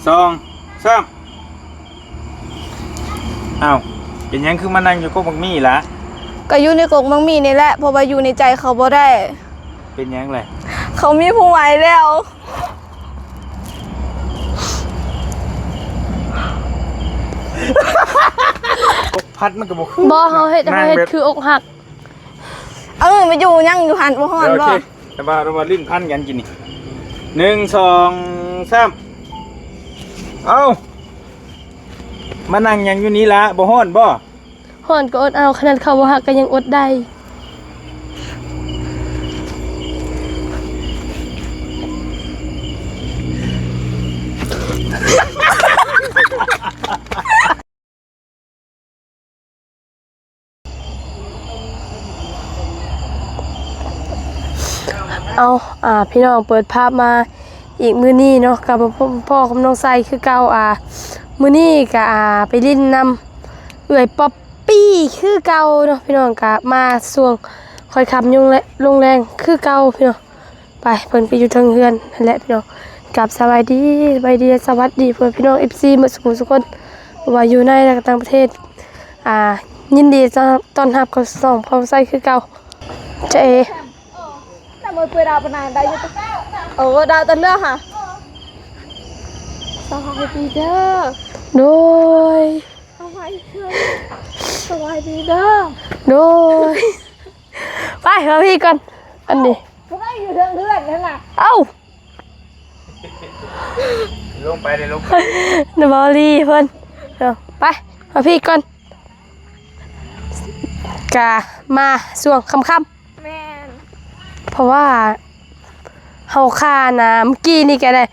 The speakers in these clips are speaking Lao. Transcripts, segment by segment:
ສອງ ສາມ. ອ້າວ ເປັນຫຍັງຄືມານັ່ງຢູ່ກົກໝາກມີ້ລະ? ກໍຢູ່ໃນກົກໝາກມີ້ນີ້ແຫຼະ ເພາະວ່າຢູ່ໃນໃຈເຂົາບໍ່ໄດ້. ເປັນຫຍັງແຫຼະ? ເຂົາມີຜູ້ໃໝ່ແລ້ວ. ອົກພັດມັນກໍບໍ່ຄື. ບໍ່ ເຮົາເຮັດ ເຮົາເຮັດຄືອົກຫັກ. ເອີ ມາຢູ່ຍັງຢູ່ຫັ້ນ ບໍ່ຮ້ອນບໍ່? ໂອເຄ ແຕ່ວ່າ ແຕ່ວ່າ ຫຼິ້ນພັນກັນກິນນີ້. ໜຶ່ງ ສອງ ສາມ. ເອົ້າ ມານັ່ງຫຍັງຢູ່ນີ້ລະ ບໍ່ຮ້ອນບໍ່? ຮ້ອນກໍອົດເອົາ ຂະໜາດເຂົາບໍ່ຮັກກໍຍັງອົດໄດ້. ເອົາ ອ່າ ພີ່ນ້ອງ ເປີດພາບມາອີກມື້ນີ້ເນາະ ກັບມາພໍ້ກັບນ້ອງໄຊຄືເກົ່າ. ອ່າ ມື້ນີ້ກະ ອ່າ ໄປຫຼິ້ນນຳເອື້ອຍປັອບປີ້ຄືເກົ່າເນາະ ພີ່ນ້ອງ. ກະມາຊ່ວງຄ່ອຍຄ່ຳ ໂມງແລງ ໂມງແລງຄືເກົ່າ ພີ່ນ້ອງ. ໄປ ເພິ່ນກໍຢູ່ເທິງເຮືອນຫັ້ນແຫຼະພີ່ນ້ອງ. ກັບສະບາຍດີ ສະບາຍດີ ສະຫວັດດີເພື່ອນພີ່ນ້ອງ ເອັຟຊີ ໝົດສູ່ຜູ້ສູ່ຄົນ ບໍ່ວ່າຢູ່ໃນ ແລະ ກໍຕ່າງປະເທດ. ອ່າ ຍິນດີຕ້ອນຮັບເຂົ້າສູ່ຊ່ອງພອນໄຊຄືເກົ່າ. ຈະເອ ເອີ ດາວແຕ່ເລື່ອງຫາ ສະບາຍດີເດີ. ໂດຍ ສະບາຍດີເດີ ໂດຍ. ໄປ ມາພີ້ກ່ອນ ອັນນີ້ ເຂົາໄດ້ຢູ່ເທິງເຮືອນຫັ້ນນະ. ເອົ້າ ລົງໄປເດ້ ລົງໄປ ນະບໍລີເພິ່ນ. ເອີ ໄປ ມາພີ້ກ່ອນ. ກະມາຊ່ວງຄ່ຳໆ ແມ່ນ ເພາະວ່າເຮົາຄານະ ມື້ກີ້ນີ້ກະໄດ້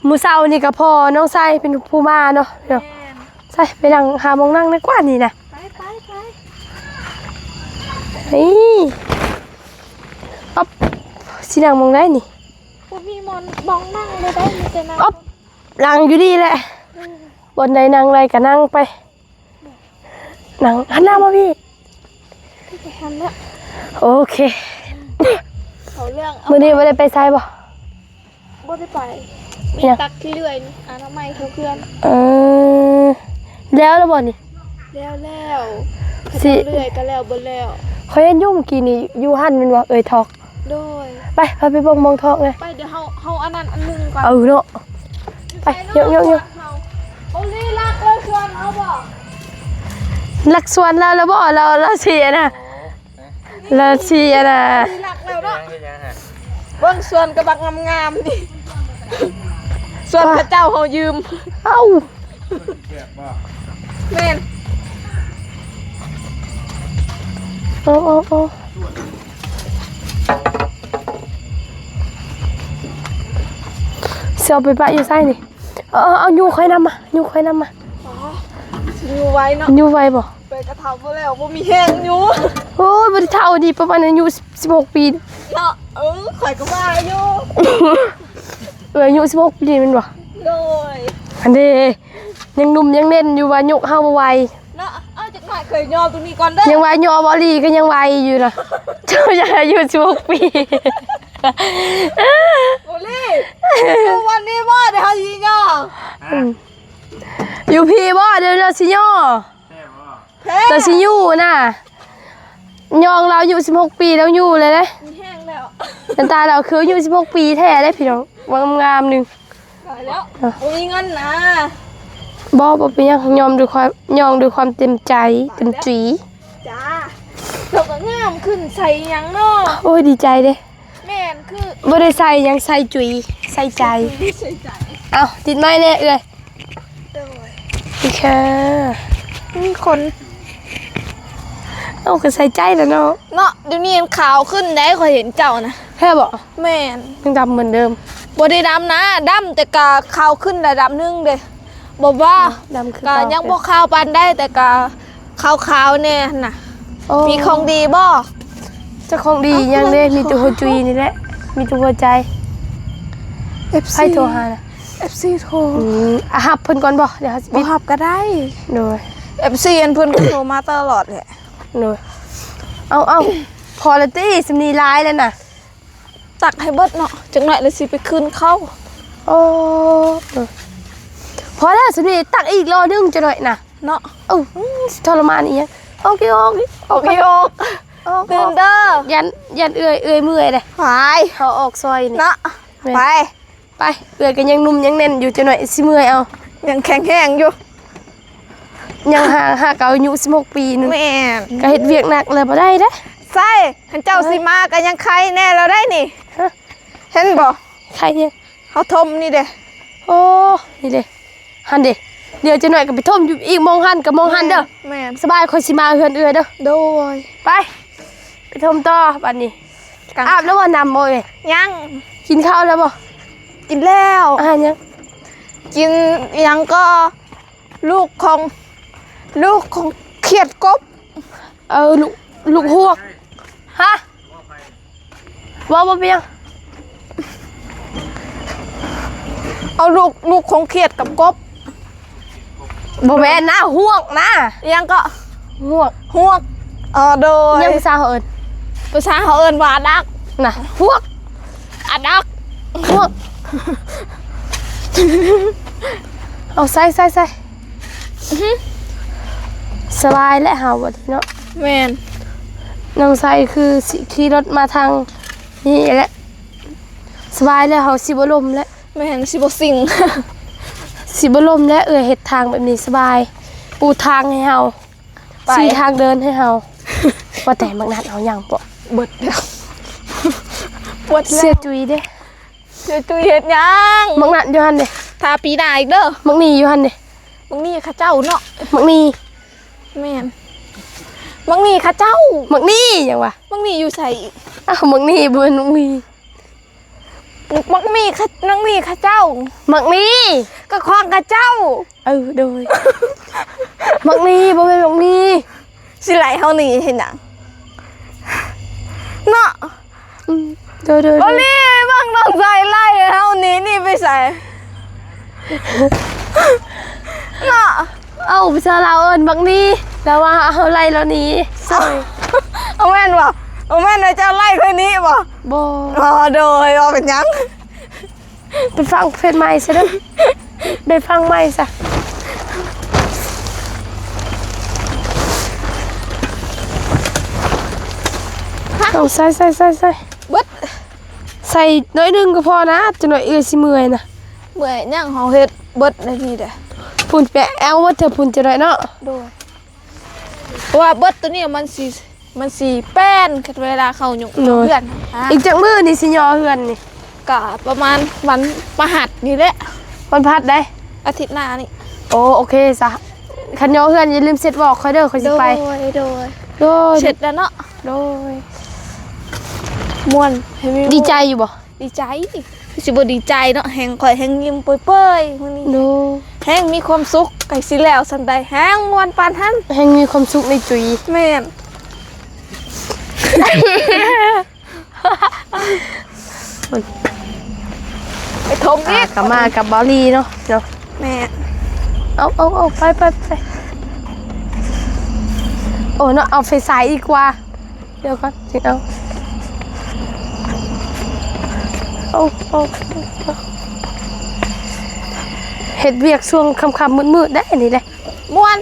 ມື້ເຊົ້ານີ້ກະພໍ່ນ້ອງໄຊເປັນຜູ້ມາເນາະ. ແມ່ນ ໃສ່ ໄປນັ່ງຫາໝ່ອງນັ່ງດີກວ່ານີ້ນະ. ໄປ ໄປ ໄປ ນີ້ ອອບ ຊິນັ່ງໝ່ອງໃດນີ້? ບໍ່ມີໝ່ອງ ໝ່ອງນັ່ງເລີຍໄດ໋ ມີແຕ່ນັ່ງ ອອບ ນັ່ງຢູ່ນີ້ແຫຼະ. ເອີ ບ່ອນໃດນັ່ງໄດ້ກໍນັ່ງໄປ ນັ່ງ ຫັນໜ້າມາພີ້ ຫັ້ນແຫຼະ. ໂອເຄ ເອົາເລື່ອງ ມື້ນີ້ບໍ່ໄດ້ໄປໃສບໍ່? ບໍ່ໄດ້ໄປ ມີ ເປັນຫຍັງ? ຕັກຂີ້ເລື່ອຍອະນາໄມເຂົ້າເຮືອນ. ເອີ ແລ້ວແລ້ວບໍ່ນີ້? ແລ້ວແລ້ວ ຊິ ເລື່ອຍກໍແລ້ວເບິດແລ້ວ. ຂ້ອຍເຫັນຢູ່ມື້ກີ້ນີ້ ຢູ່ຫັ້ນແມ່ນບໍ່ ເອີຍທອກ? ໂດຍ ໄປ ພາໄປເບິ່ງໝ່ອງທອກແດ່. ໄປ ດຽວເຮົາ ເຮົາອັນນັ້ນອັນໜຶ່ງກ່ອນ. ເອີເນາະ ໄປ ໂຍກໆໆ. ໂອລີ ລັກເລີຍຊວນເຮົາບໍ່? ລັກຊວນລາວແລ້ວບໍ່? ລາວ ລາວຊິອັນນະ ລາວຊິອັນນະ ລັກແລ້ວເນາະ. ເບິ່ງຊວນກະບັກງາມໆນີ້ ຊວນຂະເຈົ້າເຮົາຢືມ. ເອົ້າ ແມ່ນ ໂອ້ ໂອ້ ໂອ້ ຊິເອົາໄປປະຢູ່ໃສນີ້? ເອີ ເອົາ ເອົາຍູ້ຂ້ອຍນຳມາ ຍູ້ຂ້ອຍນຳມາ. ອໍ ຊິຍູ້ໄວເນາະ ຍູ້ໄວບໍ່? ໄປກະເຖົ້າບໍ່ແລ້ວ ບໍ່ມີແຮງຍູ້. ໂອ້ຍ ບໍ່ໄດ້ເຖົ້ານີ້ ປະມານອາຍຸສິບ ສິບຫົກປີເນາະ. ເອີ ຂ້ອຍກໍວ່າຢູ່ ເອີ ອາຍຸສິບຫົກປີແມ່ນບໍ່? ໂດຍ ອັນເດ ຍັງໜຸ່ມຍັງແໜ້ນຢູ່ ວ່າຍົກເຮົາບໍ່ໄຫວເນາະ. ເອົາຈັກໜ້ອຍ ຂ້ອຍຍໍຕົງນີ້ກ່ອນເດີ. ຍັງວ່າຍໍບໍ່ຫຼີກໍຍັງໄຫວຢູ່ນະ ເຈົ້າຍັງອາຍຸສິບຫົກປີ. ໂອລີ ຢູ່ວັນນີ້ບໍ່ ດຽວເຮົາຊິຍໍ. ອືມ ຢູ່ພີ້ບໍ່ ດຽວເຮົາຊິຍໍ. ແທ້ບໍ່? ແທ້ ລາວຊິຢູ່ນະ ຍ້ອນລາວອາຍຸສິບຫົກປີ ລາວຢູ່ເລີຍເດ້. ມີແຮງແລ້ວ ໜ້າຕາລາວຄືອາຍຸສິບຫົກປີແທ້ເດ້ພີ່ນ້ອງ ວ່າງາມໆໜຶ່ງ. ຕາຍແລ້ວ ບໍ່ມີເງິນນະ. ບໍ່ ບໍ່ເປັນຫຍັງ ຍ້ອງດ້ວຍຄວາມ ຍ້ອງດ້ວຍຄວາມເຕັມໃຈ ເຕັມຈີ. ຈ້າ ເຈົ້າກໍງາມຂຶ້ນ ໃສ່ຫຍັງເນາະ? ໂອ້ຍ ດີໃຈເດ້. ແມ່ນ ຄື ບໍ່ໄດ້ໃສ່ຫຍັງ ໃສ່ຈຸຍ ໃສ່ໃຈ ໃສ່ໃຈ. ເອົ້າ ຕິດໄມ້ແດ່ເອື້ອຍ. ໂດຍ ນີ້ຄ່ະ ມີຄົນ ເອົ້າ ກໍໃສ່ໃຈແລ້ວເນາະ. ເນາະ ດຽວນີ້ຂາວຂຶ້ນໄດ໋ ຂ້ອຍເຫັນເຈົ້ານະ. ແທ້ບໍ່? ແມ່ນ ຍັງດຳເໝືອນເດີມ. ບໍ່ໄດ້ດຳນະ ດຳ ແຕ່ກະຂາວຂຶ້ນລະດັບໜຶ່ງເດ້. ບໍ່ວ່າ ອືມ ດຳຄື ກະ ເກົ່າ ຍັງບໍ່ຂາວປານໃດ ແຕ່ກະຂາວໆແດ່ຫັ້ນນະ. ໂອ້ ມີຂອງດີບໍ່? ເຈົ້າຂອງດີຫຍັງເດ້? ເອົ້າ ມີແຕ່ຫົວຈຸຍນີ້ແຫຼະ ມີແຕ່ຫົວໃຈ. ເອັຟຊີ ໃຜໂທຫານະ? ເອັຟຊີໂທ. ອືມ ອາ ຮັບເພິ່ນກ່ອນບໍ່? ດຽວເຮົາຊິ ບໍ່ຮັບກໍໄດ້. ໂດຍ ເອັຟຊີ ອັນເພິ່ນກໍໂທມາຕະຫຼອດແຫຼະ. ໂດຍ ເອົາໆ ພໍລະຕິ ສ່ຳນີ້ຫຼາຍແລ້ວນະ. ຕັກໃຫ້ເບິດເນາະ ຈັກໜ້ອຍລະຊິໄປຄືນເຂົາ. ໂອ້ ເອີ ດ ພໍແລ້ວ ສ່ຳນີ້ ຕັກອີກລໍໜຶ່ງຈັກໜ້ອຍນະ ເນາະ. ເອີ ອືມ ທໍລະມານອີ່ຫຍັງ. ອອກອີກ ອອກອີກ ອອກອີກ ອອກ. ຕື່ນເດີ ຢ້ານ ຢ້ານເອື້ອຍ ເອື້ອຍເມື່ອຍເດ້. ຫວາຍ ເຮົາອອກຊອຍນີ້ ເນາະ. ແມ່ນ ໄປ ໄປ ເອື້ອຍກໍຍັງໜຸ່ມຍັງແໜ້ນຢູ່ ຈັກໜ້ອຍຊິເມື່ອຍເອົາ. ຍັງແຂງແຮງຢູ່ ຍັງຫາ ຫາເກົ່າອາຍຸສິບຫົກປີໜຶ່ງ. ແມ່ນ ກໍເຮັດວຽກໜັກແລ້ວບໍ່ໄດ້ເດ້. ໃຊ່ ຄັນເຈົ້າ ເອີ ຊິມາກໍຍັງໄຄແດ່ແລ້ວໄດ໋ນີ້. ຮະ ເຫັນບໍ່? ໄຄຫຍັງ? ເຮົາຖົມນີ້ເດ້. ໂອ້ ນີ້ເດ້. ຫັ້ນເດ້ ດຽວຈັກໜ້ອຍກໍໄປຖົມຢູ່ອີກ ມອງຫັ້ນກັບມອງຫັ້ນເດີ. ແມ່ນ ແມ່ນ ສະບາຍ ຂ້ອຍຊິມາເຮືອນເອື້ອຍເດີ. ໂດຍ ໄປ ໄປຖົມຕໍ່ບາດນີ້. ອາບແລ້ວບໍ່ ນ້ຳບໍ່ເອີຍ? ຍັງ. ກິນເຂົ້າແລ້ວບໍ່? ກິນແລ້ວ. ອາຫານຫຍັງ? ກິນຫຍັງກໍ ລູກຂອງ ລູກຂອງຂຽດກົບ. ເອີ ລູກ ລູກຮວກ. ຮະ ເວົ້າບໍ່ເປັນຫຍັງ. ເອົາລູກ ລູກຂອງຂຽດກັບກົບ. ບໍ່ແມ່ນນະ ຮວກນະ. ອີຫຍັງເກາະ? ຮວກ ຮວກ. ອໍ ໂດຍ. ຫຍັງພາສາເຮົາເອີ້ນ? ພາສາເຮົາເອີ້ນວ່າອາດັກນະ ຮວກ ອາດັກ ຮວກ. ເອົາ ໃສ່ ໃສ່ ໃສ່. ອືຮຶ ສະບາຍແລ້ວເຮົາບັດນີ້ເນາະ. ແມ່ນ ນ້ອງໄຊຄືຊິຂີ່ລົດມາທາງນີ້ແຫຼະ ສະບາຍແລ້ວ ເຮົາຊິບໍ່ລົ້ມແລ້ວ. ແມ່ນ ຊິບໍ່ຊິງ ຊິບໍ່ລົ້ມແລ້ວ. ເອື້ອຍເຮັດທາງແບບນີ້ສະບາຍ ປູທາງໃຫ້ເຮົາ ໄປ ຊີ້ທາງເດີນໃຫ້ເຮົາ. ວ່າແຕ່ໝາກນັດເຮົາຍັງບໍ່? ເບິດແລ້ວ ເບິດແລ້ວ. ເສຍຈຸ້ຍເດ້. ເສຍຈຸ້ຍເຮັດຫຍັງ? ໝາກນັດຢູ່ຫັ້ນເດ້. ຖ້າປີໜ້າອີກເດີ. ໝາກໜີ່ຢູ່ຫັ້ນເດ້. ໝາກໜີ່ເຂົາເຈົ້າເນາະ. ໝາກໜີ່. ແມ່ນ ໝາກໜີ່ເຂົາເຈົ້າ. ໝາກໜີ່ຫຍັງວະ? ໝາກໜີ່ຢູ່ໃສ? ອ້າວ ໝາກໜີ່ບໍ່ແມ່ນໝາກໜີ່. ໝາກໝີ່ ໝາກໝີ່ເຂົາເຈົ້າ. ໝາກໝີ່ ກໍຂອງເຂົາເຈົ້າ. ເອີ ໂດຍ. ໝາກໝີ່ ບໍ່ແມ່ນໝາກໝີ່. ຊິໄລ່ເຮົາໜີເຮັດຫຍັງເນາະ? ອືມ ໂດຍ ໂດຍ ໂດຍ. ບໍ່ລີ ເບິ່ງນ້ອງຊາຍໄລ່ເຮົາໜີ ໜີໄປໃສເນາະ? ເອົ້າ ພາສາລາວເອີ້ນບັກໜີ ແຕ່ວ່າເຮົາໄລ່ລາວໜີ. ເອົ້າ ແມ່ນບໍ່? ບໍ່ແມ່ນວ່າເຈົ້າໄລ່ຂ້ອຍໜີບໍ່? ບໍ່. ອໍ ໂດຍ ບໍ່ເປັນຫຍັງ. ໄປຟັງເພງໃໝ່ຊະເດີ ໄປຟັງໃໝ່ຊະ. ເອົາ ໃສ່ ໃສ່ ໃສ່ ໃສ່ ເບິດ ໃສ່ໜ້ອຍໜຶ່ງກໍພໍນະ ຈັກໜ້ອຍເອື້ອຍຊິເມື່ອຍນະ. ເມື່ອຍຫຍັງ ເຮົາເຮັດເບິດໃນນີ້ເດ້. ພຸ້ນ ໄປເອົາເບິດເທື່ອພຸ້ນ ຈັກໜ້ອຍເນາະ. ໂດຍ. ເພາະວ່າເບິດໂຕນີ້ມັນຊິ ມັນຊິແປ້ນ ຄັນເວລາເຂົາຍົກ ໂດຍ ເຮືອນ. ອີກຈັກມື້ນີ້ຊິຍໍເຮືອນນີ້? ກະປະມານວັນພະຫັດນີ້ແຫຼະ. ວັນພະຫັດໃດ? ອາທິດໜ້ານີ້. ໂອ້ ໂອເຄຊະ. ຄັນຍໍເຮືອນຢ່າລືມເຊັດບອກຂ້ອຍເດີ ຂ້ອຍຊິໄປ. ໂດຍ ໂດຍ ໂດຍ. ເຊັດແລ້ວເນາະ. ໂດຍ. ມ່ວນ ແຮງມີ ດີໃຈຢູ່ບໍ່? ດີໃຈ ຄືຊິບໍ່ດີໃຈເນາະ ແຮງ ຂ້ອຍແຮງຍິ້ມເປີຍໆມື້ນີ້. ໂດຍ. ແຮງມີຄວາມສຸກ ໃກ້ຊິແລ້ວສ່ຳໃດ ແຮງມ່ວນປານຫັ້ນ ແຮງມີຄວາມສຸກໃນຈຸຍ. ແມ່ນ. ໄປຖົມອີກ ອ່າ ກັບມາກັບເບົາຫຼີເນາະ ເນາະ. ແມ່ນ. ເອົາ ເອົາ ເອົາ ໄປ ໄປ ໄປ. ໂອ້ ເນາະ ເອົາໄຟສາຍອີກກວ່າ. ດຽວກ່ອນ ຊິເອົາ ເອົາ ເອົາ ເຮັດວຽກຊ່ວງຄ່ຳໆມືດໆໄດ໋ ອັນນີ້ໄດ໋ ມ່ວນ.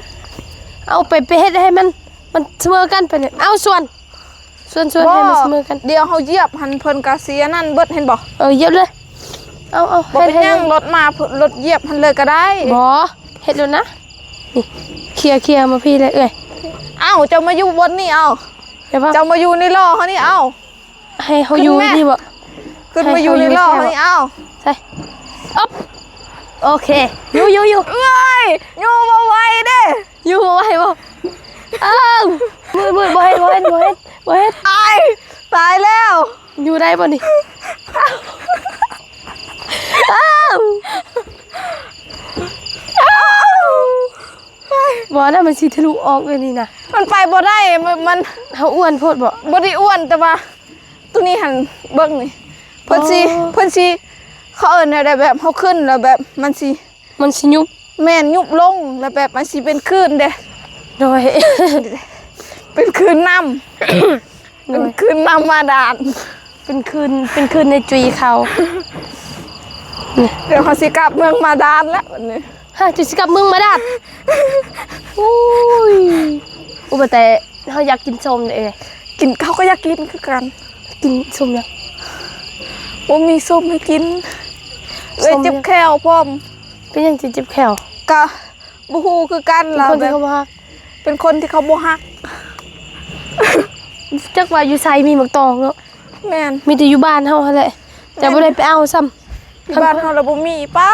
ເອົາໄປ ໄປເຮັດໃຫ້ມັນ ມັນສະເໝີກັນໄປນີ້. ເອົາ ສ່ວນ ສ່ວນ ສ່ວນ ໃຫ້ມັນສະເໝີກັນ. ດຽວເຮົາຢຽບຫັ້ນ ເພິ່ນກະຊິອັນນັ້ນເບິດ ເຫັນບໍ່? ເອີ ຢຽບເລີຍ. ເອົາ ເອົາ ບໍ່ເປັນຫຍັງ ລົດມາ ລົດຢຽບຫັ້ນເລີຍກໍໄດ້. ບໍ່ ເຮັດໂລດນະ. ນີ້ ເຄຍ ເຄຍມາພີ້ເລີຍເອື້ອຍ. ເອົ້າ ເຈົ້າມາຢູ່ບ່ອນນີ້ ເອົ້າ ເຈົ້າມາຢູ່ໃນລໍ້ເຮົານີ້ ເອົ້າ ໃຫ້ເຮົາຢູ່ນີ້ບໍ? ຂຶ້ນມາຢູ່ໃນລໍ້ເຮົານີ້ ເອົ້າ ໃສ່ ອອບ ໂອເຄ ຢູ່ ຢູ່ ຢູ່. ເອື້ອຍ ຢູ່ບໍ່ໄຫວເດ້ ຢູ່ບໍ່ໄຫວບໍ? ອ້າວ ມືດ ມືດ ບໍ່ເຫັນ ບໍ່ເຫັນ ບໍ່ເຫັນ ບໍ່ເຫັນ. ອາຍ ຕາຍແລ້ວ. ຢູ່ໄດ້ບໍ່ນີ້? ອ້າວ ອ້າວ ບໍ່ນະ ມັນຊິທະລຸອອກເລີຍນີ້ນະ. ມັນໄປບໍ່ໄດ້ ມັນ ມັນ ເຮົາອ້ວນໂພດບໍ? ບໍ່ໄດ້ອ້ວນ ແຕ່ວ່າໂຕນີ້ຫັ້ນ ເບິ່ງນີ້ ເພິ່ນຊິ ອໍ ເພິ່ນຊິ ເຂົາເອີ້ນແນວໃດ ແບບເຮົາຂຶ້ນແລ້ວແບບມັນຊິ ມັນຊິຍຸບ. ແມ່ນ ຍຸບລົງ ແລ້ວແບບມັນຊິເປັນຄື້ນເດ້. ໂດຍ ເປັນຄື້ນນ້ຳ ໂດຍ ເປັນຄື້ນນ້ຳບາດານ ເປັນຄື້ນ ເປັນຄື້ນໃນຈຸຍເຂົາ. ດຽວເຮົາຊິກັບເມືອງບາດານແລ້ວບັດນີ້. ຮະ ຈັ່ງຊິກັບເມືອງມາດາດ. ໂອ້ຍ ອຸປະແຕ ເຮົາຢາກກິນສົ້ມເດ້ເອື້ອຍ. ກິນ ເຮົາກໍຢາກກິນຄືກັນ. ກິນສົ້ມຫຍັງ? ບໍ່ມີສົ້ມໃຫ້ກິນ. ເອື້ອຍເຈັບແຂ້ວພ້ອມ. ເປັນຫຍັງຈຶ່ງເຈັບແຂ້ວ? ກະບໍ່ຮູ້ຄືກັນລະ ເປັນຄົນທີ່ເຂົາບໍ່ຮັກ. ເປັນຄົນທີ່ເຂົາບໍ່ຮັກ. ຈັກວ່າຢູ່ໃສມີໝາກຕອງເນາະ. ແມ່ນ ມີແຕ່ຢູ່ບ້ານເຮົາຫັ້ນແຫຼະ ແຕ່ບໍ່ໄດ້ໄປເອົາຊ້ຳ. ຢູ່ບ້ານເຮົາລະບໍ່ມີປະ.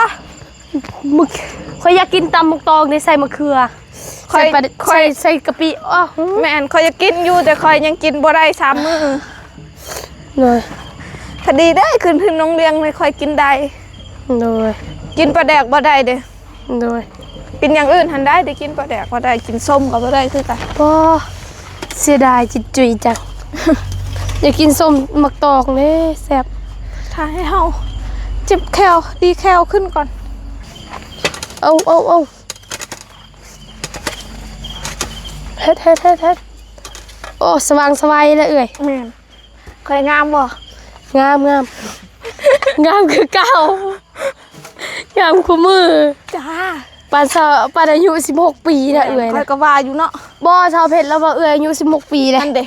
ມຶກ ຂ້ອຍຢາກກິນຕຳໝາກຕອງເດ້ ໃສ່ມະເຂືອ ຂ້ອຍ ໃສ່ປາ ຂ້ອຍ ໃສ່ ໃສ່ກະປິ. ອໍ ແມ່ນ ຂ້ອຍຢາກກິນຢູ່ ແຕ່ຂ້ອຍຍັງກິນບໍ່ໄດ້ສາມມື້. ໂດຍ ພໍດີເດ້ ຂຶ້ນເຮືອນນ້ອງລຽງນີ້ຂ້ອຍກິນໄດ້. ໂດຍ ກິນປາແດກບໍ່ໄດ້ເດ້. ໂດຍ ກິນຢ່າງອື່ນຫັ້ນໄດ້ ແຕ່ກິນປາແດກບໍ່ໄດ້ ກິນສົ້ມກໍບໍ່ໄດ້ຄືກັນ. ບໍ່ ເສຍດາຍຈິດຈຸຍຈັງ. ຢາກກິນສົ້ມໝາກຕອງເດ້ ແຊບ. ຖ້າໃຫ້ເຮົາເຈັບແຂ້ວ ດີແຂ້ວຂຶ້ນກ່ອນ. ເອົາ ເອົາ ເອົາ ເຮັດ ເຮັດ ເຮັດ ເຮັດ. ໂອ້ ສະຫວ່າງສະໄຫວແລ້ວເອື້ອຍ. ແມ່ນ. ຂ້ອຍງາມບໍ່? ງາມ ງາມ ງາມຄືເກົ່າ ງາມຄູ່ມື້. ຈ້າ ປານຊາວ ປານອາຍຸສິບຫົກປີນະເອື້ອຍນະ. ຂ້ອຍກໍວ່າຢູ່ເນາະ. ບໍ່ ຊາວເພັດລາວວ່າເອື້ອຍອາຍຸສິບຫົກປີເດ້. ນັ້ນເດ້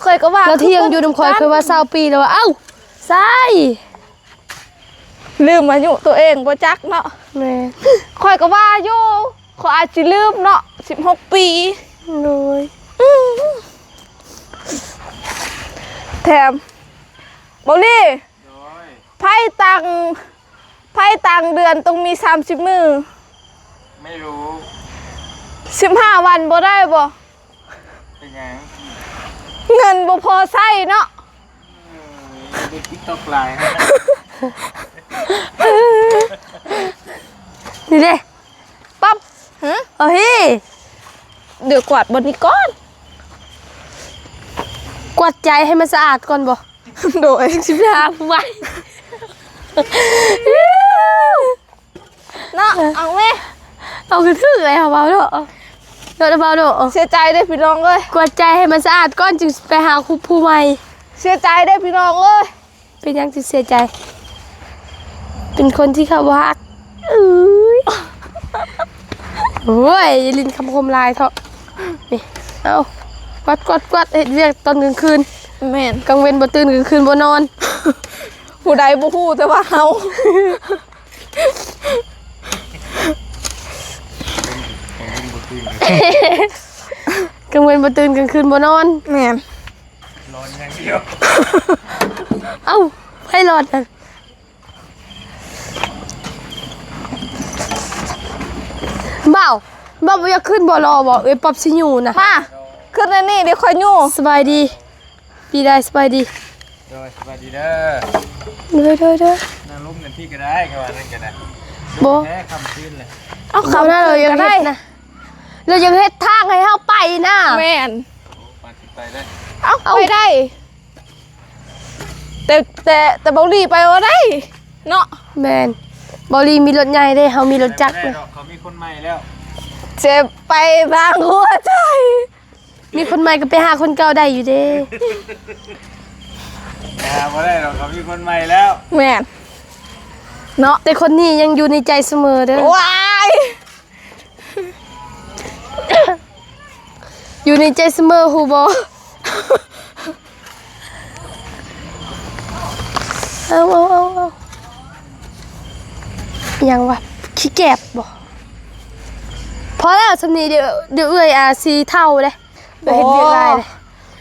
ຂ້ອຍກໍວ່າ ລາວທ່ຽງຢູ່ນຳຂ້ອຍ ຂ້ອຍວ່າຊາວປີ ລາວວ່າ ເອົ້າ ໃຊ່. ລືມອາຍຸຕົວເອງບໍ່ຈັກເນາະ. ແມ່ນ ຂ້ອຍກໍວ່າຢູ່ ຂ້ອຍອາດຊິລືມເນາະ ສິບຫົກປີ. ໂດຍ ອືມ ແຖມ ເບົາລີ ໂດຍ ໃຜຕັ້ງ ໃຜຕັ້ງເດືອນຕ້ອງມີສາມສິບມື້? ໄມ່ຮູ້. ສິບຫ້າວັນບໍ່ໄດ້ບໍ່? ເປັນຫຍັງ? ເງິນບໍ່ພໍໃຊ້ເນາະ. ເອີ ເຮັດຕິກຕັອກຫຼາຍ. ນີ້ເດ້ ປັບ ຫຶ ເອົາເຮ ດຽວກວາດບ່ອນນີ້ກ່ອນ. ກວາດໃຈໃຫ້ມັນສະອາດກ່ອນບໍ່? ໂດຍ ຈຶ່ງຊິໄປຫາຜູ້ໃໝ່. ເນາະ ເອົາແມ ເອົາກະຖືກເລີຍ ເຮົາເວົ້າເນາະ ເນາະ ເຮົາເວົ້າເນາະ. ເສຍໃຈເດ້ພີ່ນ້ອງເອີຍ. ກວາດໃຈໃຫ້ມັນສະອາດກ່ອນ ຈຶ່ງໄປຫາຄູ່ຜູ້ໃໝ່. ເສຍໃຈເດ້ພີ່ນ້ອງເອີຍ. ເປັນຫຍັງຈຶ່ງເສຍໃຈ? ເປັນຄົນທີ່ເຂົາບໍ່ຮັກ. ເອີຍ ໂອ້ຍ ຢ່າຫຼິ້ນຄຳຄົມຫຼາຍເຖາະ. ນີ້ ເອົາ ກວາດ ກວາດ ກວາດ ເຮັດວຽກຕອນກາງຄືນ. ແມ່ນ ກາງເວັນບໍ່ຕື່ນ ກາງຄືນບໍ່ນອນ. ຜູ້ໃດບໍ່ຮູ້ແຕ່ວ່າເຮົາ. ກາງເວັນບໍ່ຕື່ນ ກາງຄືນບໍ່ນອນ. ແມ່ນ ນອນຢ່າງດຽວ. ເອົ້າ ໃຜນອນຫັ້ນ? ບ່າວ ບ່າວບໍ່ຢາກຂຶ້ນບໍ່ລໍບໍ່? ເອື້ອຍປັອບຊິຍູ້ນະ. ມາ ຂຶ້ນອັນນີ້ເດ ຂ້ອຍຍູ້. ສະບາຍດີ ປີໃດ ສະບາຍດີ. ໂດຍ ສະບາຍດີເດີ. ໂດຍ ໂດຍ ໂດຍ. ນັ່ງລົມກັນພີ້ກໍໄດ້ ກໍວ່ານັ້ນກໍໄດ້. ບໍ່ ແທ້ຄ່ຳຄືນແຫຼະ. ເອົາ ຄ່ຳຄືນກໍໄດ້ນະ. ລາວຢາກເຮັດທາງໃຫ້ເຮົາໄປນະ. ແມ່ນ ໂອ້ ປານຊິໄປໄດ້. ເອົ້າ ເອົ້າ ໄປໄດ້ ແຕ່ ແຕ່ ແຕ່ເບົາລີໄປບໍ່ໄດ້ເນາະ. ແມ່ນ ເບົາລີມີລົດໃຫຍ່ເດ້ ເຮົາມີລົດຈັກ. ໄປບໍ່ໄດ້ດອກ ເຂົາມີຄົນໃໝ່ແລ້ວ. ເຈັບໄປບາງຫົວໃຈ. ມີຄົນໃໝ່ກໍໄປຫາຄົນເກົ່າໄດ້ຢູ່ເດ້. ໄປຫາບໍ່ໄດ້ດອກ ເຂົາມີຄົນໃໝ່ແລ້ວ. ແມ່ນເນາະ ແຕ່ຄົນນີ້ຍັງຢູ່ໃນໃຈສະເໝີເດີ. ວ້າຍ ຢູ່ໃນໃຈສະເໝີ ຮູ້ບໍ່? ເອົາ ເອົາ ເອົາ ເອົາ ອີຫຍັງວະ? ຂີ້ແກບບໍ່? ພໍແລ້ວ ສ່ຳນີ້ ດຽວ ດຽວເອື້ອຍອາຊິເຖົ້າເດ້. ເອື້ອຍເຮັດວຽກຫຼາຍເດ້.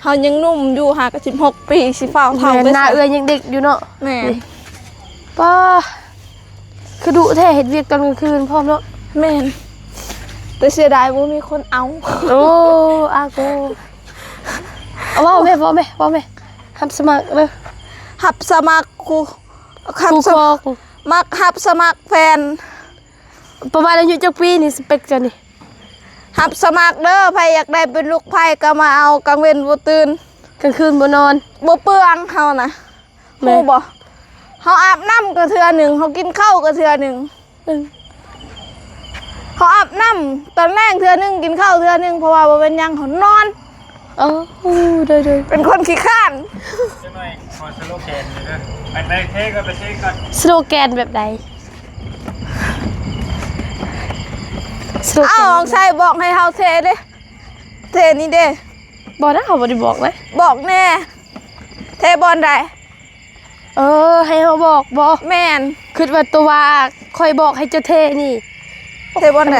ເຮົາຍັງໜຸ່ມຢູ່ ຫາກະສິບຫົກປີ ຊິຟ້າວເຖົ້າໄປໃສ? ແມ່ນ ໜ້າເອື້ອຍຍັງເດັກຢູ່ເນາະ. ແມ່ນ ນີ້ ປ້າ ຄືດຸແທ້ ເຮັດວຽກຕອນກາງຄືນພ້ອມເນາະ. ແມ່ນ ແຕ່ເສຍດາຍບໍ່ມີຄົນເອົາ. ໂອ້ ອາໂກ ເວົ້າແມ່ ເວົ້າແມ່ ເວົ້າແມ່. ຮັບສະໝັກເດີ ຮັບສະໝັກຄູ່ ຮັບສະໝັກ ຮັບສະໝັກແຟນ. ປະມານອາຍຸຈັກປີນີ້ ສະເປັກເຈົ້ານີ້? ຮັບສະໝັກເດີ ໃຜຢາກໄດ້ເປັນລູກໃພ້ກໍມາເອົາ. ກາງເວັນບໍ່ຕື່ນ ກາງຄືນບໍ່ນອນ ບໍ່ເປືອງເຮົານະ. ແມ່ນ ຮູ້ບໍ່? ເຮົາອາບນ້ຳກໍເທື່ອໜຶ່ງ ເຮົາກິນເຂົ້າກໍເທື່ອໜຶ່ງ. ອືມ ເຮົາອາບນ້ຳຕອນແລງເທື່ອໜຶ່ງ ກິນເຂົ້າເທື່ອໜຶ່ງ ເພາະວ່າບໍ່ແມ່ນຫຍັງ ເຮົານອນ. ໂອ້ ໂດຍໆ ເປັນຄົນຂີ້ຄ້ານ. ຈັກໜ້ອຍຂໍສະໂລແກນເດີ ໄປ ໄປເທກ່ອນ ໄປເທກ່ອນ. ສະໂລແກນແບບໃດ? ເອົາ ອອງໄຊບອກໃຫ້ເຮົາເທເດ້ ເທນີ້ເດ້. ບໍ່ນະ ເຮົາບໍ່ໄດ້ບອກນະ. ບອກແດ່ ເທບ່ອນໃດ? ເອີ ໃຫ້ເຮົາບອກບໍ? ແມ່ນ. ຄິດວ່າຕົວວ່າຂ້ອຍບອກໃຫ້ເຈົ້າເທນີ້. ເທບ່ອນໃດ?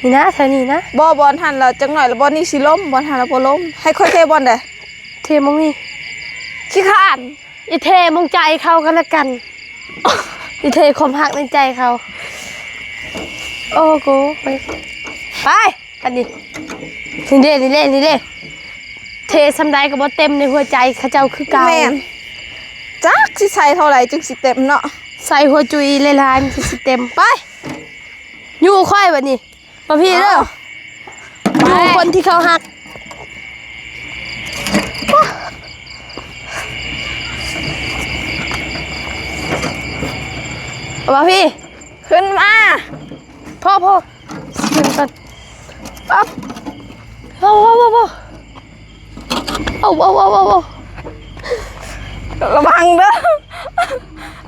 ນີ້ນະ ແຖວນີ້ນະ. ບໍ່ ບ່ອນຫັ້ນລະຈັກໜ້ອຍລະ ບ່ອນນີ້ຊິລົ້ມ ບ່ອນຫັ້ນລະບໍ່ລົ້ມ. ໃຫ້ຂ້ອຍເທບ່ອນໃດ? ເທໝ່ອງນີ້. ຂີ້ຄ້ານ. ອີເທໝ່ອງໃຈເຂົາກໍແລ້ວກັນ ອີເທຄວາມຮັກໃນໃຈເຂົາ. ໂອ້ໂກ ໄປ ໄປ ອັນນີ້ ນີ້ເດ້ ນີ້ເດ້ ນີ້ເດ້. ເທສ່ຳໃດກໍບໍ່ເຕັມໃນຫົວໃຈເຂົາເຈົ້າຄືເກົ່າ. ແມ່ນ. ຈັກຊິໃສ່ເທົ່າໃດຈຶ່ງຊິເຕັມເນາະ. ໃສ່ຫົວຈຸຍຫຼາຍໆ ມັນຈຶ່ງຊິເຕັມ. ໄປ ຢູ່ຂ້ອຍບັດນີ້. ມາພີ້ເດີ ເອົາ ຢູ່ຄົນທີ່ເຂົາຮັກ. ມາພີ້ ຂຶ້ນມາ. ພໍ ພໍ ຂຶ້ນກ່ອນ. ປັບ ພໍ ພໍ ພໍ ພໍ. ເອົາ ເອົາ ເອົາ ເອົາ ເອົາ ລະວັງເດີ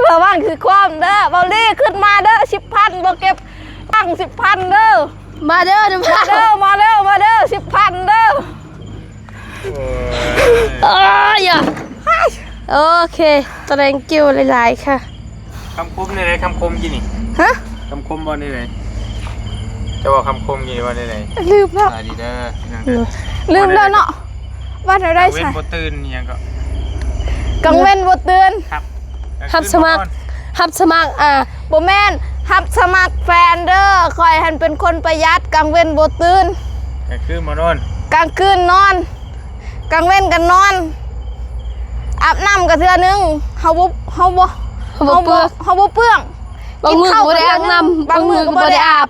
ລະວັງຄືຄວາມເດີ. ເບົາລີຂຶ້ນມາເດີ ສິບພັນ ບໍ່ເກັບຕັງສິບພັນເດີ. ມາເດີ ມາເດີ ມາເດີ ມາເດີ ສິບພັນເດີ. ໂອ້ຍ ໂອເຄ thank you ຫຼາຍໆ ຄ່ະ. ຄຳຄົມແນວໃດ? ຄຳຄົມກີ້ນີ້ ຮະ? ຄຳຄົມບໍ່ແນວໃດ? ເຈົ້າເວົ້າຄຳຄົມກີ້ນີ້ວ່າແນວໃດ? ລືມແລ້ວ ສະບາຍດີເດີ ພີ່ນ້ອງເດີ. ລືມແລ້ວເນາະ ວ່າແນວໃດ? ກາງເວັນບໍ່ຕື່ນ ອີ່ຫຍັງກໍ ກາງເວັນບໍ່ຕື່ນ ຮັບ ຮັບສະໝັກ ຮັບສະໝັກ ອ່າ ບໍ່ແມ່ນ ຮັບສະໝັກແຟນເດີ. ຂ້ອຍຫັ້ນເປັນຄົນປະຢັດ ກາງເວັນບໍ່ຕື່ນ ກາງຄືນບໍ່ນອນ ກາງຄືນນອນ ກາງເວັນກໍນອນ ອາບນ້ຳກໍເທື່ອໜຶ່ງ. ເຮົາບໍ່ ເຮົາບໍ່ ເຮົາບໍ່ເປືອງ ເຮົາບໍ່ເປືອງ. ບາງມື້ກໍບໍ່ໄດ້ອາບນ້ຳ ບາງມື້ກໍບໍ່ໄດ້ອາບ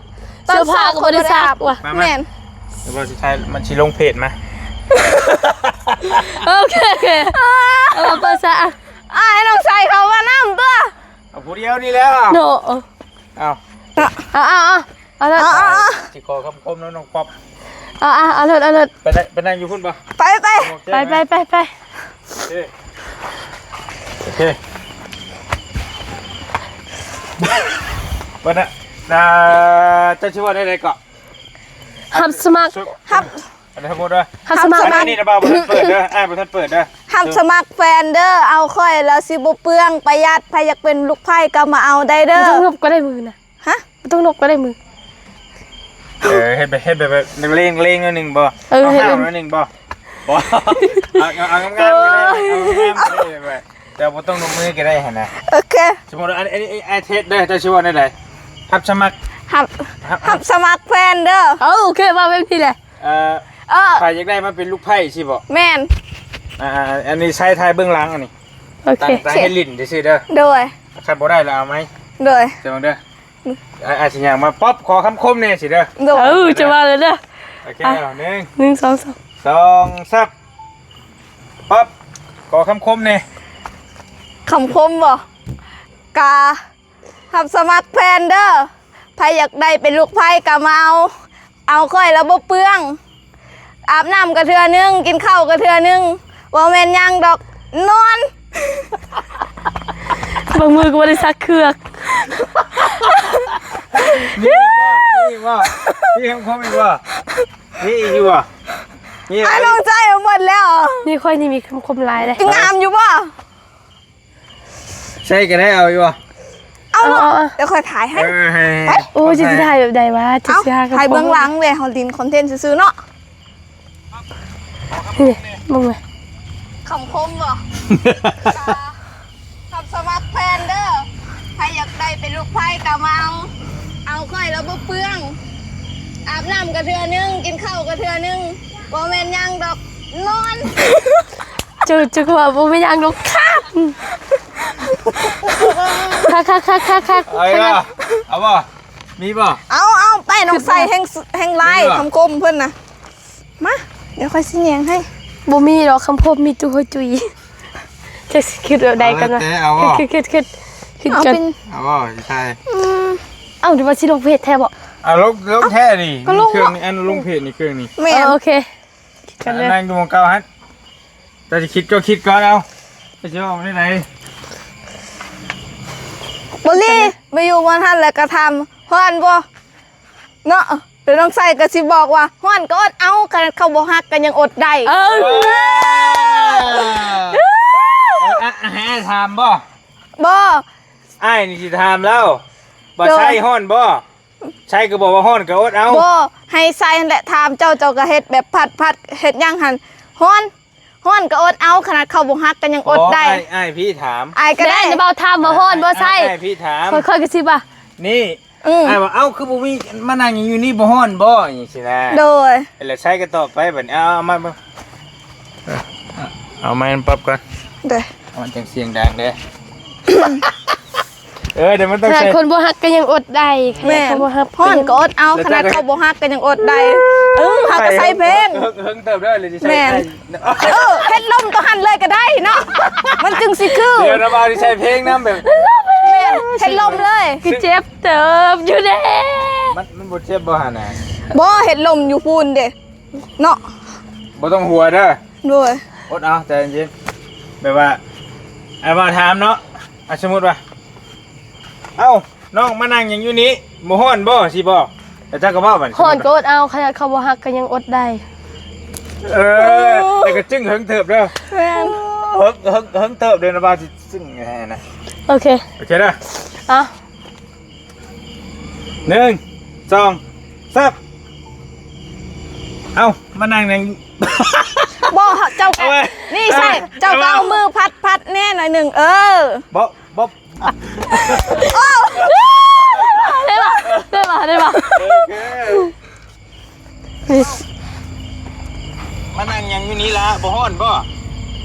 ເສື້ອຜ້າກໍບໍ່ໄດ້ຊັກວ່າ. ມາ ມາ ແມ່ນ ດຽວວ່າຊິຖ່າຍ ມັນຊິລົງເພຈມາ. ໂອເຄ ໂອເຄ ເອີ ເປີດຊະ ອ່າ ໃຫ້ນ້ອງໃສ່ເຂົ້າມານຳຕົວະ. ເອົາຜູ້ດຽວນີ້ແລ້ວເນາະ. ເອົາ ເອົາ ເອົາ ເອົາ ເອົາ ເອົາ ເອົາ ຊິຂໍຄຳຄົມນຳນ້ອງປັອບ. ເອົາ ເອົາ ເອົາໂລດ ເອົາໂລດ. ໄປໄດ້ ໄປນັ່ງຢູ່ພຸ້ນບໍ່? ໄປ ໄປ ໂອເຄ ໄປ ໄປ ໄປ ໄປ. ໂອເຄ ໂອເຄ ເບິ່ງນະ ອ່າ ເຈົ້າຊິເວົ້າແນວໃດເກາະ? ຮັບສະໝັກ ຮັບ ອັນນີ້ທັງໝົດເດີ ຮັບສະໝັກ ອັນນີ້ນະ ບ່າວບໍ່ທັນເປີດເດີ ອ້າຍບໍ່ທັນເປີດເດີ. ຮັບສະໝັກແຟນເດີ ເອົາຂ້ອຍແລ້ວຊິບໍ່ເປືອງ ປະຢັດ ໃຜຢາກເປັນລູກໃພ້ກໍມາເອົາໄດ້ເດີ. ບໍ່ຕ້ອງນົບກໍໄດ້ມືນະ ຮະ? ບໍ່ຕ້ອງນົບກໍໄດ້ມື. ເອີ ເຮັດແບບ ເຮັດແບບເລັງໆ ໜ້ອຍໜຶ່ງບໍ່? ເອີ ເຮັດໜ້ອຍໜຶ່ງບໍ່? ບໍ່ ເອົາ ເອົາງາມໆ ກໍໄດ້ ເອົາງາມໆ ກໍໄດ້. ເຈົ້າບໍ່ຕ້ອງນົບມືກໍໄດ້ຫັ້ນນະ. ໂອເຄ ສົມມຸດວ່າ ອັນ ອັນນີ້ອ້າຍເທດເດີ ເຈົ້າຊິເວົ້າແນວໃດ? ຮັບສະໝັກ ຮັບ ຮັບ ຮັບສະໝັກແຟນເດີ. ເອີ ໂອເຄ ເວົ້າແບບນີ້ແຫຼະ. ເອີ ເອີ ໃຜຢາກໄດ້ມາເປັນລູກໃພ້ຊີ້ບໍ? ແມ່ນ. ອ່າ ອັນນີ້ໃຊ້ຖ່າຍເບື້ອງຫຼັງອັນນີ້. ໂອເຄ ຕັ້ງໃຈເຮັດຫຼິ້ນຊື່ໆເດີ. ໂດຍ. ຄັນບໍ່ໄດ້ລະເອົາໃໝ່. ໂດຍ. ເຈົ້າເບິ່ງເດີ. ອາ ອາດຊິຍ່າງມາປັອບ ຂໍຄຳຄົມແດ່ຊີ້ເດີ. ໂດຍ. ເອີ ຈະວ່າເລີຍເດີ. ໂອເຄ ອ່ະ ເອົາ ໜຶ່ງ ໜຶ່ງ ສອງ ສາມ ສອງ ສາມ ປັອບ ຂໍຄຳຄົມແດ່. ຄຳຄົມບໍ? ກະ ຮັບສະໝັກແຟນເດີ ໃຜຢາກໄດ້ເປັນລູກໃພ້ກໍມາເອົາ ເອົາຂ້ອຍລະບໍ່ເປືອງ ອາບນ້ຳກໍເທື່ອໜຶ່ງ ກິນເຂົ້າກໍເທື່ອໜຶ່ງ ບໍ່ແມ່ນຫຍັງດອກ ນອນ. ບາງມື້ກໍບໍ່ໄດ້ຊັກເຄືອກ. ມີອີກບໍ່? ມີອີກບໍ່? ມີຄຳຄົມອີກບໍ່? ມີອີກຢູ່ບໍ່? ມີ ອ້າຍນ້ອງໃຈເອົາໝົດແລ້ວ. ນີ້ຂ້ອຍນີ້ມີຄຳຄົມຫຼາຍເດ້. ງາມຢູ່ບໍ່? ໃສ່ກໍໄດ້ ເອົາຢູ່ບໍ່? ເອົາເນາະ ເອົາ ເອົາ ດຽວຂ້ອຍຖ່າຍໃຫ້. ເອີ ໃຫ້ ໃຫ້ ໂອ້ຍ ຈະຊິຖ່າຍແບບໃດວະ? ເອົາ ຈະຊິຫາຄຳ ຖ່າຍເບື້ອງຫຼັງເດ້ ເຮົາຫຼິ້ນຄອນເທັນຊື່ໆເນາະ. ນີ້ເດ້ ເບິ່ງເລີຍ ຄຳຄົມບໍ? ຮັບສະໝັກແຟນເດີ ໃຜຢາກໄດ້ເປັນລູກໃພ້ກໍມາເອົາ ເອົາຂ້ອຍລະບໍ່ເປືອງ ອາບນ້ຳກໍເທື່ອໜຶ່ງ ກິນເຂົ້າກໍເທື່ອໜຶ່ງ ບໍ່ແມ່ນຫຍັງດອກ ນອນ. ເຈົ້າ ເຈົ້າກໍວ່າບໍ່ມີຫຍັງດອກຄັກ ຄັກໆໆໆໆ. ເອົາບໍ່? ເອົາບໍ່? ມີບໍ່? ເອົາ ເອົາ ໄປ ນ້ອງໃສ່ແຮງ ແຮງຫຼາຍ ມີບໍ່? ຄຳຄົມເພິ່ນນະ ມາ ດຽວຂ້ອຍຊິແຍງໃຫ້. ບໍ່ມີດອກຄຳຄົມ ມີແຕ່ຫົວຈຸຍ. ຈັກຊິຄິດແບບໃດກັນວະ? ເອົາແລ້ວແຕ່ ເອົາບໍ່? ຄິດ ຄິດ ຄິດ ຄິດ ຄິດ ເອົາ ກັນ ເອົາບໍ່? ຊິຖ່າຍ ອືມ ເອົ້າ ຫຼືວ່າຊິລົງເພຈແທ້ບໍ່? ເອົາ ລົງ ລົງແທ້ນີ້ ກໍລົງ ເຄື່ອງນີ້ ອັນລົງເພຈນີ້ ເຄື່ອງນີ້ ແມ່ນ ເອີ ໂອເຄ. ຄິດກັນເລີຍ ນັ່ງຢູ່ໝ່ອງເກົ່າຫັ້ນ ເຈົ້າຊິຄິດກໍຄິດກ່ອນ ເອົາ ເຈົ້າຊິເວົ້າແນວໃດ? ບໍລີ ມາຢູ່ບ່ອນຫັ້ນແລ້ວກໍຖາມ ຮ້ອນບໍ່? ເນາະ. ແລ້ວນ້ອງໄຊກໍຊິບອກວ່າ ຮ້ອນກໍອົດເອົາ ຂະໜາດເຂົາບໍ່ຮັກກໍຍັງອົດໄດ້. ເອີ ເອີ ອະ ໃຫ້ອ້າຍຖາມບໍ່? ບໍ່ ອ້າຍນີ້ຊິຖາມລາວວ່າ ໂດຍ ໄຊຮ້ອນບໍ່? ໄຊກໍບອກວ່າ ຮ້ອນກໍອົດເອົາ. ບໍ່ ໃຫ້ໄຊຫັ້ນແຫຼະຖາມເຈົ້າ, ເຈົ້າກໍເຮັດແບບພັດໆ ເຮັດຫຍັງຫັ້ນ ຮ້ອນ ຮ້ອນກໍອົດເອົາ, ຂະໜາດເຂົາບໍ່ຮັກກໍຍັງອົດໄດ້. ອໍ ອ້າຍ ອ້າຍພີ່ຖາມ. ອ້າຍກໍໄດ້ ແມ່ນ ບ່າວຖາມວ່າຮ້ອນບໍ່ໃຊ້. ອ້າຍ ອ້າຍ ອ້າຍພີ່ຖາມ. ຂ້ອຍ ຂ້ອຍກໍຊິວ່າ ນີ້ ອືມ ອ້າຍວ່າ ເອົ້າ ຄືບໍ່ມີ ມານັ່ງຢູ່ນີ້ບໍ່ຮ້ອນບໍ່? ຫຍັງຊີ້ນະ. ໂດຍ. ແລ້ວໃຊ້ກໍຕອບໄປບັດນີ້. ເອົາ ເອົາມາ ມາ ເອົາໄມມັນປັບກ່ອນ. ໂດຍ. ມັນຈັ່ງສຽງດັງເດ້. ເອີ ດຽວມັນຕ້ອງໃຊ້ ຂະໜາດຄົນບໍ່ຮັກກໍຍັງອົດໄດ້. ແມ່ນ ຄົນບໍ່ຮັກ ຮ້ອນກໍອົດເອົາ, ຂະໜາດເຂົາບໍ່ຮັກກໍຍັງອົດໄດ້. ເອີ ເຮົາກໍໃຊ້ເພງ ເຫິງ ເຫິງເຕີບເດີ ແມ່ນ ເອີ ເຮັດລົມຕົວຫັ້ນເລີຍກໍໄດ້ເນາະ ມັນຈຶ່ງຊິຄື. ດຽວນະບ່າວຊິໃສ່ເພງນຳແບບ ແມ່ນ ເຮັດລົມເລີຍ. ຄືເຈັບເຕີບຢູ່ເດ້. ມັນ ມັນບໍ່ເຈັບບໍ່ຫັ້ນນະ? ບໍ່ ເຮັດລົມຢູ່ພຸ້ນເດ້. ເນາະ ບໍ່ຕ້ອງຫົວເດີ. ໂດຍ. ອົດເອົາ ໃຈເຢັນໆ ແບບວ່າ ອ້າຍວ່າຖາມເນາະ. ອ່ະ ສົມມຸດວ່າ ເອົ້າ ນ້ອງມານັ່ງຫຍັງຢູ່ນີ້ ບໍ່ຮ້ອນບໍ່? ຊິບອກ. ແລ້ວເຈົ້າກໍເວົ້າບັດນີ້ ຮ້ອນກໍອົດເອົາ, ຂະໜາດເຂົາບໍ່ຮັກກໍຍັງອົດໄດ້. ເອີ ແຕ່ກໍຈຶ່ງເຫິງເຕີບເດີ. ແມ່ນ ເຫິງ ເຫິງ ເຫິງເຕີບເດີນະ ວ່າຊິຈຶ່ງແນ່ນະ. ໂອເຄ ໂອເຄເດີ. ເອົ້າ ໜຶ່ງ ສອງ ສາມ ເອົ້າ ມານັ່ງ ນັ່ງ ບໍ່ ເຈົ້າ ເອົາໄວ້ ນີ້ໃຊ່ ເອົາໄວ້ ເຈົ້າກໍເອົາມືພັດໆແດ່ໜ້ອຍໜຶ່ງ. ເອີ ບໍ່ ບໍ່ ໂອ້ ໄດ້ບໍ່ ໄດ້ບໍ່ ໄດ້ບໍ່? ໂອເຄ ມານັ່ງຫຍັງຢູ່ນີ້ລະ ບໍ່ຮ້ອນບໍ່?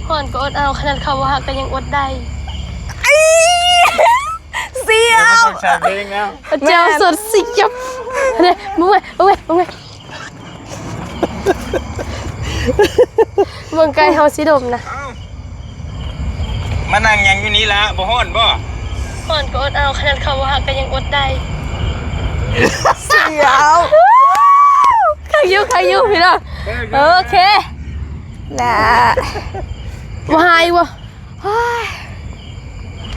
ຮ້ອນກໍອົດເອົາ, ຂະໜາດເຂົາບໍ່ຮັກກໍຍັງອົດໄດ້. ເອີຍ ເສຍ ເຈົ້າສົດຊິຈັບ ເບິ່ງໄວ້ ເບິ່ງໄວ້ ເບິ່ງໄວ້ ເບິ່ງໄກ່ເຮົາຊິດົມນະ. ມານັ່ງຫຍັງຢູ່ນີ້ລະ ບໍ່ຮ້ອນບໍ່? ຮ້ອນກໍອົດເອົາ, ຂະໜາດເຂົາບໍ່ຮັກກໍຍັງອົດໄດ້. ເສຍ ຄັກຢູ່ ຄັກຢູ່ພີ່ນ້ອງ. ໂອເຄ ລະ ບໍ່ຫາຍບໍ່?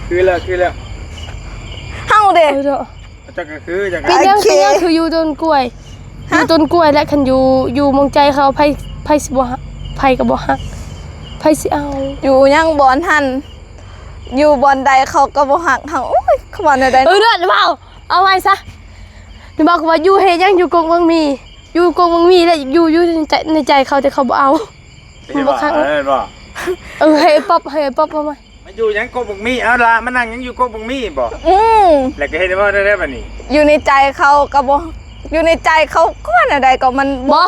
ຄືແລ້ວ ຄືແລ້ວ ເຮົາເດ້. ເອີ ເຈົ້າກໍຄື ເຈົ້າກໍ ເປັນຫຍັງ ໂອເຄ ເປັນຫຍັງຄືຢູ່ຕົ້ນກ້ວຍ? ຮະ? ຢູ່ຕົ້ນກ້ວຍ ແລະ ຄັນຢູ່ ຢູ່ໝ່ອງໃຈເຂົາ ໃຜ ໃຜຊິບໍ່ຮັກ ໃຜກໍບໍ່ຮັກ ໃຜຊິເອົາ? ຢູ່ຫຍັງບ່ອນຫັ້ນ ຢູ່ບ່ອນໃດເຂົາກໍບໍ່ຮັກເຮົາ. ໂອ້ຍ ເຂົາວ່າແນວໃດ? ເອີ ເດີ ເວົ້າ ເອົາໄວ້ຊະ ເດີ ເວົ້າກໍວ່າ ຢູ່ເຮັດຫຍັງ ຢູ່ກົກໝາກໝີ່ ຢູ່ກົກໝາກໝີ່ ແລະ ຢູ່ ຢູ່ໃນໃຈ ໃນໃຈເຂົາ ແຕ່ເຂົາບໍ່ເອົາ. ມັນບໍ່ຄັກ ເອີ ເອີ ໃຫ້ປອບ ໃຫ້ປອບເອົາໃໝ່. ມາຢູ່ຫຍັງກົກບັກໝີ່? ເອົາລະ ມານັ່ງຫຍັງຢູ່ກົກບັກໝີ່ບໍ? ອືມ ແລ້ວກໍເຮັດໃຫ້ເວົ້າໄດ້ແລ້ວບັດນີ້. ຢູ່ໃນໃຈເຂົາກໍບໍ່ ຢູ່ໃນໃຈເຂົາກໍແນວໃດກໍມັນບໍ່ ບໍ່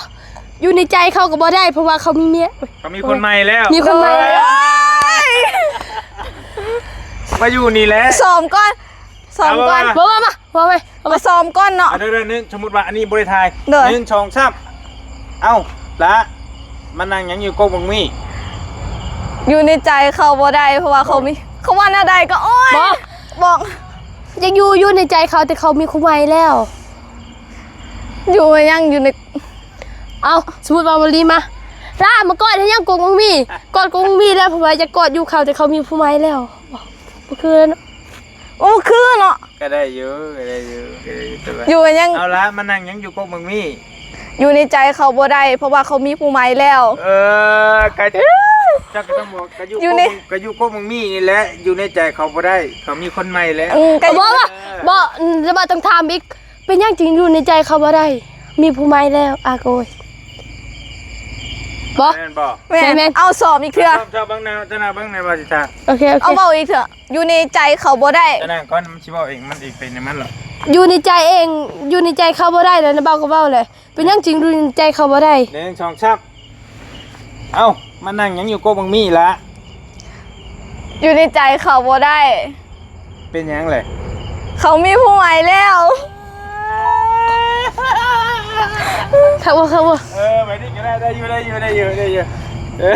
ຢູ່ໃນໃຈເຂົາກໍບໍ່ໄດ້ ເພາະວ່າເຂົາມີເມຍ ເຂົາມີຄົນໃໝ່ແລ້ວ ມີຄົນໃໝ່ແລ້ວ. ໂອ້ຍ ມາຢູ່ນີ້ແຫຼະ ຊ້ອມກ່ອນ ຊ້ອມກ່ອນ ເອົາ ເວົ້າມາ ເວົ້າມາ ເອົາ ມາຊ້ອມກ່ອນເນາະ. ເອົາ ເດີ ເດີ ໜຶ່ງ ສົມມຸດວ່າອັນນີ້ບໍ່ໄດ້ຖ່າຍ ໜຶ່ງ ສອງ ສາມ ເອົ້າ ລະ ມານັ່ງຫຍັງຢູ່ກົກບັກໝີ່? ຢູ່ໃນໃຈເຂົາບໍ່ໄດ້ ເພາະວ່າເຂົາມີ ເຂົາວ່າແນວໃດກໍ ໂອ້ຍ ບໍ່ ບໍ່ ຢາກຢູ່ ຢູ່ໃນໃຈເຂົາ ແຕ່ເຂົາມີຜູ້ໃໝ່ແລ້ວ. ຢູ່ຫຍັງ ຢູ່ໃນ ເອົ້າ ສົມມຸດວ່າມາລີມາ ລະ ມາກອດເຮັດຫຍັງກົກບັກໝີ່? ກອດກົກບັກໝີ່ແລ້ວ ເພາະວ່າຢາກກອດຢູ່ເຂົາ ແຕ່ເຂົາມີຜູ້ໃໝ່ແລ້ວ. ບໍ່ ບໍ່ຄືແລ້ວເນາະ. ໂອ້ ຄືເນາະ ກໍໄດ້ຢູ່ ກໍໄດ້ຢູ່ ກໍໄດ້ຢູ່ ແຕ່ວ່າ ຢູ່ຫຍັງ ເອົາລະ ມານັ່ງຫຍັງຢູ່ກົກບັກໝີ່? ຢູ່ໃນໃຈເຂົາບໍ່ໄດ້ ເພາະວ່າເຂົາມີຜູ້ໃໝ່ແລ້ວ. ເອີ ກໍ ເຈົ້າກໍຕ້ອງບອກ ກໍຢູ່ ຢູ່ໃນ ກໍຢູ່ກົກບັກໝີ່ນີ້ແຫຼະ ຢູ່ໃນໃຈເຂົາບໍ່ໄດ້ ເຂົາມີຄົນໃໝ່ແລ້ວ. ອືມ ກໍບໍ່ວ່າ ເອີ ບໍ່ ແຕ່ວ່າຕ້ອງຖາມອີກ ເປັນຫຍັງຈຶ່ງຢູ່ໃນໃຈເຂົາບໍ່ໄດ້? ມີຜູ້ໃໝ່ແລ້ວ ອາໂກຍ ບໍ່ ແມ່ນບໍ່? ແມ່ນ ແມ່ນ ເອົາ ສອບອີກເທື່ອ ສອບ ສອບເບິ່ງແນວ ເຈົ້າໜ້າເບິ່ງແນວວ່າຊິທ່າ ໂອເຄ ໂອເຄ ເອົາ ເວົ້າອີກເທື່ອ ຢູ່ໃນໃຈເຂົາບໍ່ໄດ້. ເຈົ້າໜ້າກ່ອນ ມັນຊິເວົ້າເອງ ມັນເອງເປັນຫຍັງມັນລະ ຢູ່ໃນໃຈເອງ ຢູ່ໃນໃຈເຂົາບໍ່ໄດ້ ແລ້ວນະບ່າວກໍເວົ້າແຫຼະ ເປັນຫຍັງຈຶ່ງຢູ່ໃນໃຈເຂົາບໍ່ໄດ້? ໜຶ່ງ ສອງ ສາມ ເອົ້າ ມານັ່ງຫຍັງຢູ່ກົກບັກໝີ່ລະ? ຢູ່ໃນໃຈເຂົາບໍ່ໄດ້. ເປັນຫຍັງແຫຼະ? ເຂົາມີຜູ້ໃໝ່ແລ້ວ. ຄັກບໍ່ ຄັກບໍ່? ເອີ ແບບນີ້ກໍໄດ້ ໄດ້ຢູ່ ໄດ້ຢູ່ ໄດ້ຢູ່ ໄດ້ຢູ່ ເອີ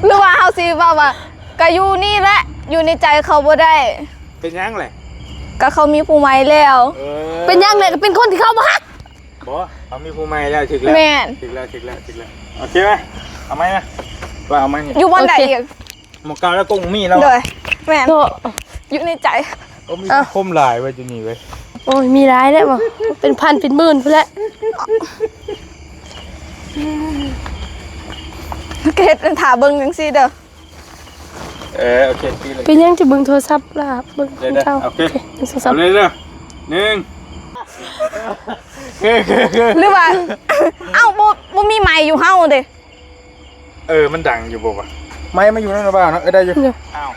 ຫຼືວ່າເຮົາຊິເວົ້າວ່າ ກະຢູ່ນີ້ແຫຼະ ຢູ່ໃນໃຈເຂົາບໍ່ໄດ້. ເປັນຫຍັງແຫຼະ? ກະເຂົາມີຜູ້ໃໝ່ແລ້ວ. ເອີ ເປັນຫຍັງແຫຼະ? ກະເປັນຄົນທີ່ເຂົາບໍ່ຮັກ. ບໍ່ ເຂົາມີຜູ້ໃໝ່ແລ້ວ. ຖືກແລ້ວ ແມ່ນ ຖືກແລ້ວ ຖືກແລ້ວ ຖືກແລ້ວ. ໂອເຄໄໝ? ເອົາໃໝ່ນະ ວ່າເອົາໃໝ່ນີ້ ຢູ່ບ່ອນໃດອີກ? ໝ່ອງເກົ່າແລ້ວ ກົງມີແລ້ວ. ໂດຍ ແມ່ນ ເນາະ ຢູ່ໃນໃຈ. ໂອ້ ມີ ເອົ້າ ຄົມຫຼາຍເວີຍ ຢູ່ນີ້ເວີຍ. ໂອ້ຍ ມີຫຼາຍແລ້ວບໍ່ ເປັນພັນເປັນໝື່ນພຸ້ນແຫຼະ. ເຮັດຖ້າເບິ່ງຈັ່ງຊີ້ເດີ. ເອີ ໂອເຄ ເປັນຫຍັງຈະເບິ່ງໂທລະສັບລະ ເບິ່ງເຈົ້າ. ໂອເຄ ໂອເຄ ໜຶ່ງ ສອງ ສາມ ເອົາເລີຍເດີ ໜຶ່ງ ຄື ຄື ຄື ຫຼືວ່າ ເອົ້າ ບໍ່ ບໍ່ມີໄມຢູ່ເຮົາເດ້. ເອີ ມັນດັງຢູ່ບໍ່ວະ? ໄມມັນຢູ່ນັ້ນຫຼືເປົ່າເນາະ? ເອີ ໄດ້ຢູ່. ເອີ ເອົ້າ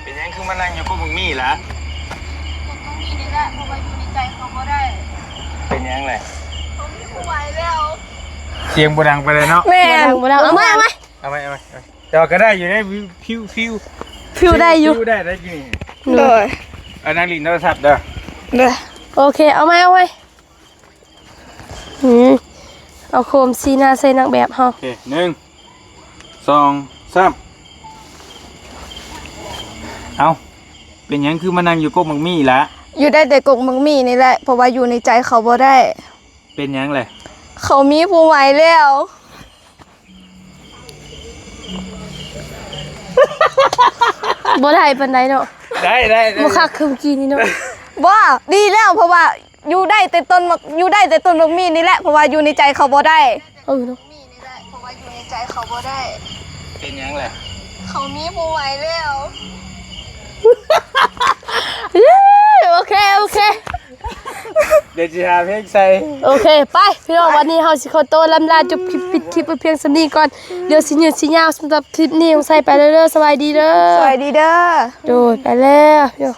ເປັນຫຍັງຄືມານັ່ງຢູ່ກົກໝາກມີ້ລະ? ກົກໝາກມີ້ນີ້ແຫຼະ ເພາະວ່າຢູ່ໃນໃຈເຂົາບໍ່ໄດ້. ເປັນຫຍັງແຫຼະ? ເຂົາມີຜູ້ໃໝ່ແລ້ວ. ສຽງບໍ່ດັງປານໃດເນາະ. ແມ່ນ ບໍ່ດັງ ບໍ່ດັງ. ເອົາໃໝ່ ເອົາໃໝ່ ເອົາໃໝ່ ເອົາໃໝ່. ແຕ່ວ່າກໍໄດ້ຢູ່ເດ້ ພິວ ພິວ ພິວໄດ້ຢູ່ ພິວໄດ້ ໄດ້ກິນນີ້. ໂດຍ ເອົານັ່ງຫຼິ້ນໂທລະສັບເດີ. ໂດຍ ໂອເຄ ເອົາໃໝ່ ເອົາໃໝ່. ອືມ ເອົາໂຄມຊີ້ໜ້າໃສ່ນາງແບບເຮົາ. ໂອເຄ ໜຶ່ງ ສອງ ສາມ. ເອົ້າ ເປັນຫຍັງຄືມານັ່ງຢູ່ກົກໝາກມີ້ລະ? ຢູ່ໄດ້ແຕ່ກົກໝາກມີ້ນີ້ແຫຼະ ເພາະວ່າຢູ່ໃນໃຈເຂົາບໍ່ໄດ້. ເປັນຫຍັງແຫຼະ? ເຂົາມີຜູ້ໃໝ່ແລ້ວ. ບໍ່ໄດ້ປານໃດເນາະ. ໄດ້ ໄດ້ ໄດ້ ບໍ່ຄັກຄືເມື່ອກີ້ນີ້ເນາະ. ບໍ່ ດີແລ້ວ ເພາະວ່າຢູ່ໄດ້ແຕ່ຕົ້ນໝາກ ຢູ່ໄດ້ແຕ່ຕົ້ນໝາກມີ້ນີ້ແຫຼະ ເພາະວ່າຢູ່ໃນໃຈເຂົາບໍ່ໄດ້. ເອີເນາະ ເພາະວ່າຢູ່ໃນໃຈເຂົາບໍ່ໄດ້. ເປັນຫຍັງແຫຼະ? ເຂົາມີຜູ້ໃໝ່ແລ້ວ. ໂອເຄ ໂອເຄ ດຽວຊິຫາເພງໃສ່. ໂອເຄ ໄປພີ່ນ້ອງ ວັນນີ້ເຮົາຊິຂໍໂຕລ່ຳລາຈົບຄລິບ ປິດຄລິບໄວ້ພຽງສ່ຳນີ້ກ່ອນ. ດຽວຊິຍືດຊິຍາວ ສຳລັບຄລິບນີ້ ຂອງໄຊໄປແລ້ວເດີ. ສະບາຍດີເດີ. ສະບາຍດີເດີ. ໂດຍ ໄປແລ້ວ.